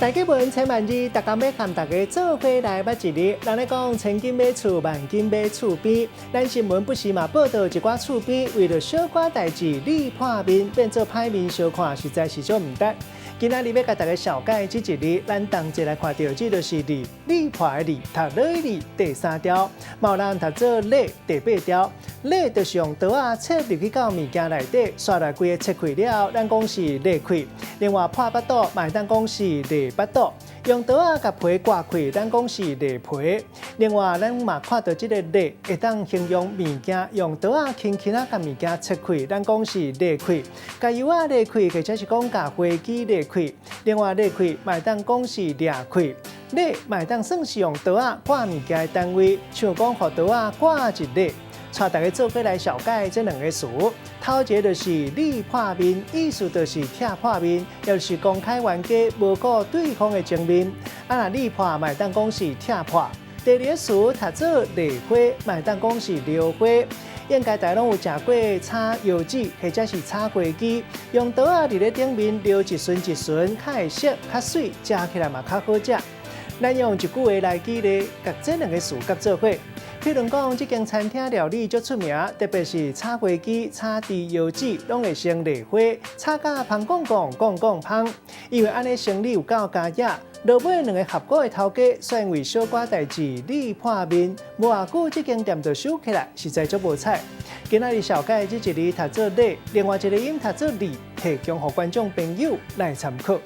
大家文千萬字，逐工欲共大家做伙來捌一字。人咧講千金買厝，萬金買厝邊。咱新聞不時嘛報道一寡厝邊為著小可代誌裂破面，變做歹面相看，實在是足毋值。今仔日欲共大家紹介這一字，咱同齊來看著，這就是裂，裂破的裂，讀落去理第三調，嘛有人讀做咧第八調。咧就是用刀仔切入去到物件內底，煞來規个切開了，咱講是裂開。另外破腹肚嘛會當講是裂腹肚，用刀仔共皮割開，咱講是裂皮。另外，咱嘛看著這个裂會當形容物件，用刀仔輕輕仔共物件切開，咱講是裂開。共油仔裂開，或者是講共飛機裂開。另外，裂開嘛會當講是掠開。咧嘛會當算是用刀仔割物件的單位，像講予刀仔割一咧。帶大家做伙來紹介這兩个詞，頭一个就是裂破面，意思就是拆破面，也就是公開冤家無顧對方的情面。啊，若裂破嘛會當講是拆破。第二个詞讀做犁花，嘛會當講是撩花。應該大家攏有食過炒腰子，或者是炒雞雞，用刀仔佇咧頂面撩一巡一巡，較會熟、較媠，食起來嘛較好食。咱用一句話來舉例，共這兩个詞佮做伙。譬如講，這間餐廳料理足出名，特別是炒雞雞、炒豬腰子，攏會先犁花，炒甲芳摃摃、摃摃芳。因為按呢生理有夠佳也，落尾兩个合股的頭家，煞因為小可代誌裂破面，無偌久這間店就收起來，實在足無彩。今仔日紹介這一字讀做咧，另外一个音讀做理，提供予觀眾朋友來參考。